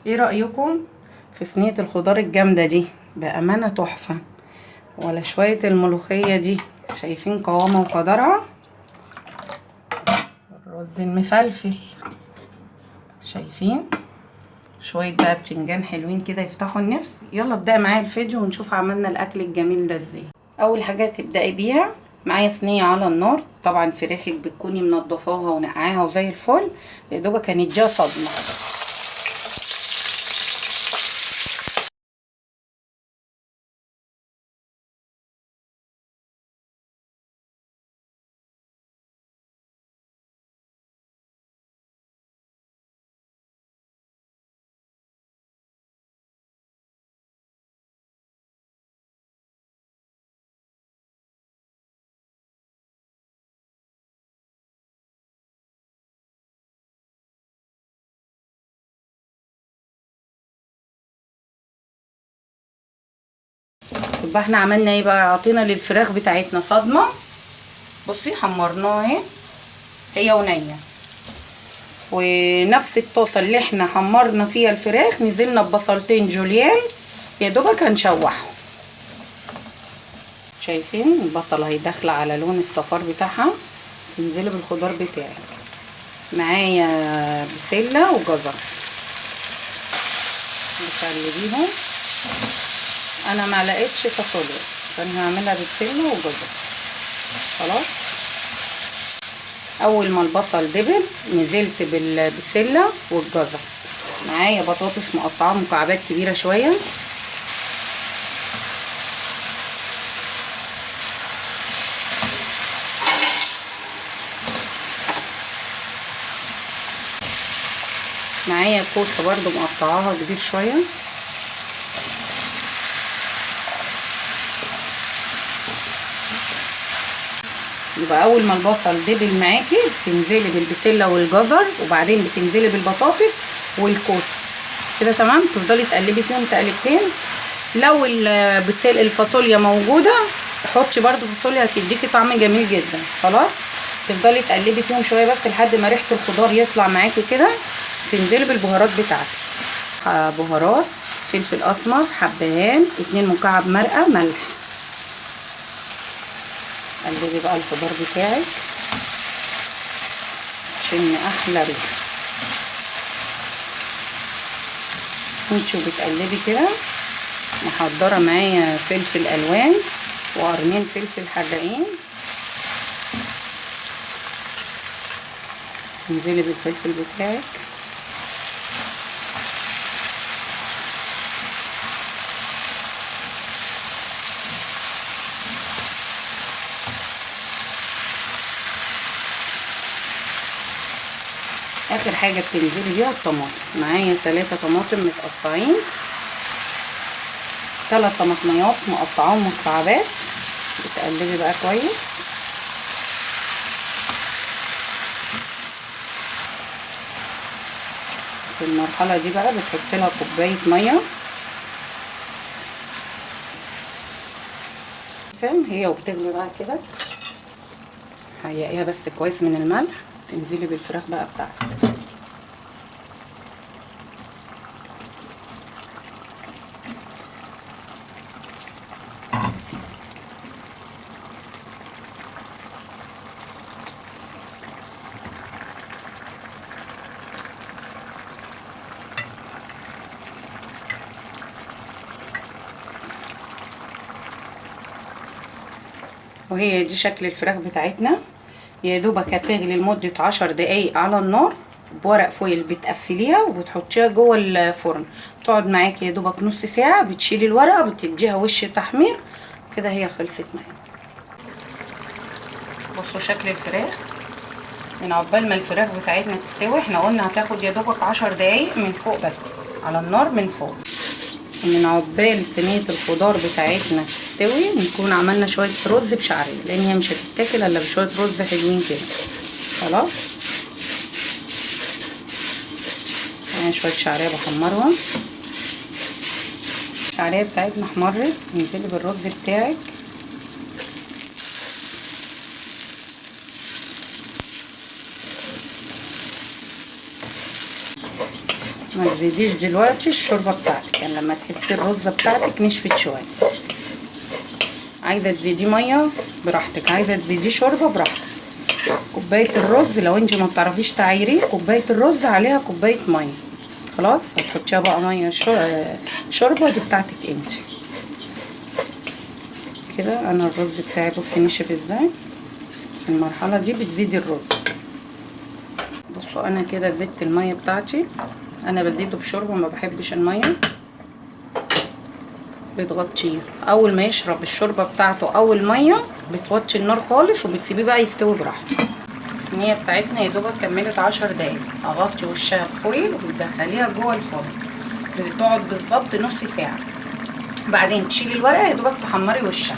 ايه رأيكم في صينية الخضار الجامدة دي؟ بأمانة تحفة. ولا شوية الملوخية دي، شايفين قوامها وقدرها. الرز المفلفل شايفين، شوية بقى بتنجان حلوين كده يفتحوا النفس. يلا ابدأ معايا الفيديو ونشوف عملنا الاكل الجميل ده ازاي. اول حاجة تبدأي بيها معايا صينية على النار، طبعا فراخك بتكوني منضفاها ونقعاها وزي الفل، يا دوبك هنديها صدمة. يبقى احنا عملنا ايه بقى؟ عطينا للفراخ بتاعتنا صدمة، بصي حمرناها اهي هي ونيه، ونفس الطاسه اللي احنا حمرنا فيها الفراخ نزلنا ببصلتين جوليان يا دوبك هنشوحهم. شايفين البصله اهي داخله على لون الصفار بتاعها. تنزلي بالخضار بتاعك، معايا بسلة وجزر بتقلبيهم. انا ما لقيتش فاصوليا فانا هعملها بسلة وجزر. خلاص اول ما البصل دبل نزلت بالبسله والجزر. معايا بطاطس مقطعه مكعبات كبيرة شوية. معايا كوسة برده مقطعاها كبير شوية. يبقى اول ما البصل دبل معاكي بتنزلي بالبسله والجزر، وبعدين بتنزلي بالبطاطس والكوسه كده تمام. تفضلي تقلبي فيهم تقلبتين. لو البسله الفاصوليا موجودة حطي برده فاصوليا، هتديكي طعم جميل جدا. خلاص تفضلي تقلبي فيهم شوية بس لحد ما ريحه الخضار يطلع معاكي كده. تنزلي بالبهارات بتاعتك، بهارات فلفل اسمر، حبهان، 2 مكعب مرقه، ملح. قلبي بقى الخضار بتاعك عشان احلى ريحه. وانتي وبتقلبي كده محضرة معايا فلفل الوان وقرنين فلفل حراقين. انزلي بالفلفل بتاعك. اخر حاجة بتنزلي بيها الطماطم. معايا 3 طماطم متقطعين، 3 طماطميات مقطعاهم مكعبات. بتقلبي بقى كويس. في المرحلة دي بقى بتحطي لها كوباية مية، فاهم؟ هي وبتغلي بقى كده، حيقيها بس كويس من الملح. تنزلي بالفراخ بقى بتاعتك. وهي دي شكل الفراخ بتاعتنا. يا دوبك هتغلي لمدة 10 دقايق على النار، بورق فويل بتقفليها وبتحطيها جوه الفرن، تقعد معاكي يا دوبك نص ساعة. بتشيلي الورقة بتديها وش تحمير كده، هي خلصت معاكي. بصوا شكل الفراخ من عقبال ما الفراخ بتاعتنا تستوي. احنا قلنا هتاخد يا دوبك 10 دقايق من فوق بس على النار من فوق. من عقبال صينية الخضار بتاعتنا تستوي نكون عملنا شوية رز بشعريه، لان هي مش هتتاكل الا بشوية رز حلوين كده. خلاص انا شوية شعرية بحمرهم. الشعرية بتاعتنا احمرت، انزلي بالرز بتاعك. ما تزيديش دلوقتي الشوربة بتاعتك، يعني لما تحسي الرزه بتاعتك نشفت شوية. عايزه تزيدي مية براحتك، عايزه تزيدي شوربة براحتك. كوباية الرز لو انت ما بتعرفيش تعايريه، كوباية الرز عليها كوباية مية، خلاص هتحطيها بقى مية شوربة دي بتاعتك انت. كده انا الرز بتاعي بصي نشف ازاي. في المرحلة دي بتزيدي الرز. بصوا انا كده زدت المية بتاعتي، انا بزيده بشوربه، ما بحبش المية. بتغطيه اول ما يشرب الشوربة بتاعته او المية، بتوطي النار خالص وبتسيبيه بقى يستوي براحته. الصينية بتاعتنا يا دوبك كملت 10 دقايق، اغطي وشها بفويل وبتدخليها جوه الفرن، بتقعد بالظبط نص ساعة، بعدين تشيلي الورقة يا دوبك تحمري وشها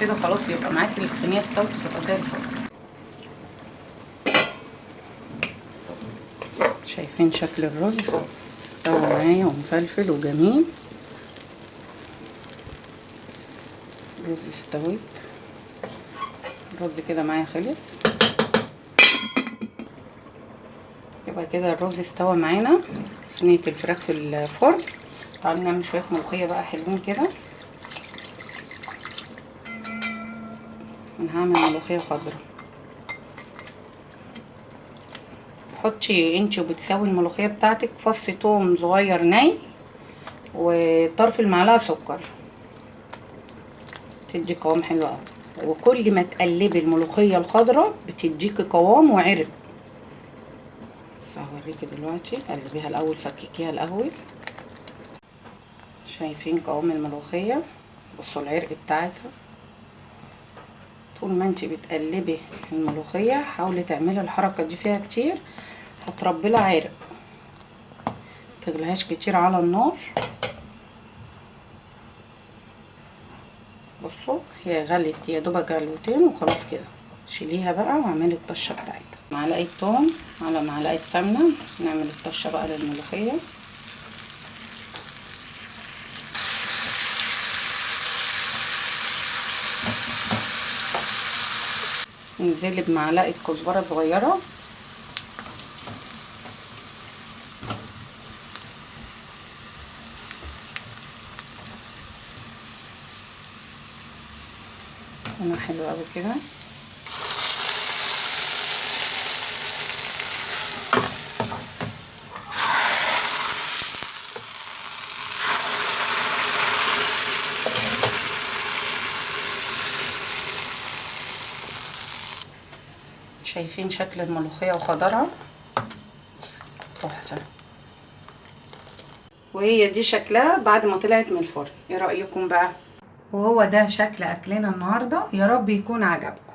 كده، خلاص يبقى معاكي الصينية استوت وتبقى زي الفل. شايفين شكل الرز استوى معايا ومفلفل وجميل. الرز استوت، الرز كده معايا خلص. يبقى كده الرز استوى معانا. صينية الفراخ في الفرن. تعالوا نعمل شوية ملوخية بقى حلوين كده. انا هعمل ملوخية خضراء. حطي انتي وبتسوي الملوخية بتاعتك فص توم صغير ني وطرف المعلقة سكر، تدي قوام حلو قوي. وكل ما تقلبي الملوخية الخضراء بتديكي قوام وعرق. فهوريكي دلوقتي. قلبيها الاول، فككيها الاول. شايفين قوام الملوخية؟ بصوا العرق بتاعتها. طول ما انتي بتقلبي الملوخية حاولي تعملي الحركة دي فيها كتير، هتربي لها عرق. متغليهاش كتير على النار. بصوا هي غلت يا دوبك غلوتين وخلاص كده. شيليها بقى واعملي الطشه بتاعتها. معلقه توم على معلقه سمنه، نعمل الطشه بقى للملوخيه. انزلي بمعلقه كزبره صغيرة، انا حلو قوي كده. شايفين شكل الملوخية وخضرها؟ تحفة. وهي دي شكلها بعد ما طلعت من الفرن. ايه رأيكم بقى؟ وهو ده شكل اكلنا النهاردة، يا رب يكون عجبكم.